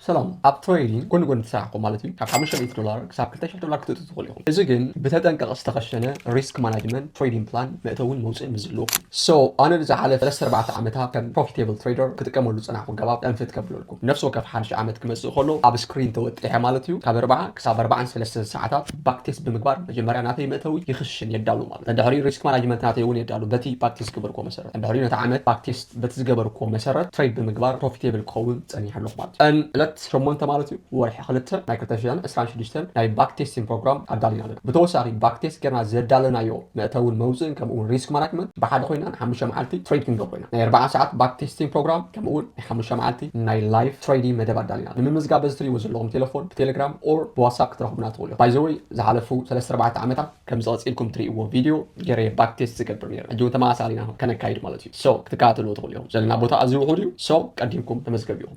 ሰላም። ኣብ ትሬዲንግ ጎን ጎን ትሰራሕኩም ማለት እዩ። ካብ ሓሙሽተ ሚእቲ ዶላር ክሳብ ክልተ ሽሕ ዶላር ክትእቱ ትኽእሉ ኢኹም። እዚ ግን ብተጠንቀቕ ዝተኸሸነ ሪስክ ማናጅመንት ትሬዲንግ ፕላን መእተውን መውፅእን ምስ ዘለዎም። So ኣነ ንዝሓለፈ ሰለስተ ኣርባዕተ ዓመታት ከም ፕሮፊቴብል ትሬደር ክጥቀመሉ ዝፀናሕኩ ኣገባብ ጠንፍት ከብለልኩም። ነፍሲ ወከፍ ሓድሽ ዓመት ክመፅእ ከሎ ኣብ ስክሪን ተወጢሐ ማለት እዩ። ካብ ኣርባዓ ክሳብ ኣርባዓን ሰለስተን ሰዓታት ባክቴስት ብምግባር መጀመርያ ናተይ መእተዊ ይኽሽን የዳሉ ማለት። ድሕሪ ሪስክ ማናጅመንት ናተይ እውን የዳሉ በቲ ባክቴስት ዝገበርኩዎ መሰረት። ድሕሪ ነቲ ዓመት ባክቴስት በቲ ዝገበርኩዎ መሰረት ትሬድ ብምግባር ፕሮፊቴብል ክኸውን ፀኒሐ ኣለኹ ማለት እዩ። ዕለት ሸሞንተ ማለት እዩ ወርሒ ክልተ ናይ ክልተ ሽሕን ዕስራን ሽዱሽተን ናይ ባክቴስቲንግ ፕሮግራም ኣዳሊና ኣለና። ብተወሳኺ ባክቴስት ጌርና ዘዳለናዮ መእተውን መውፅእን ከምኡ እውን ሪስክ ማናጅመንት ብሓደ ኮይና ንሓሙሽተ መዓልቲ ትሬድ ክንገብሮ ኢና። ናይ ኣርባዓ ሰዓት ባክቴስቲንግ ፕሮግራም ከምኡ እውን ናይ ሓሙሽተ መዓልቲ ናይ ላይቭ ትሬዲንግ መደብ ኣዳሊና። ንምምዝጋብ በዚ ትሪእዎ ዘለኹም ቴሌፎን ብቴሌግራም ኦር ብዋትሳፕ ክትረኽቡና ትኽእሉ ኢኹም። ባይዘወይ ዝሓለፉ ሰለስተ ኣርባዕተ ዓመታት ከምዚ ቀፂልኩም ትሪእዎ ቪድዮ ገይረ ባክቴስት ዝገብር ነይረ። ሕጂ እውን ተመሳሳሊ ኢና ከነካይድ ማለት እዩ። So ክትከታተልዎ ትኽእሉ ኢኹም። ዘለና ቦታ ኣዝዩ ውሑድ እዩ። So ቀዲምኩም ተመዝገቡ ኢኹም።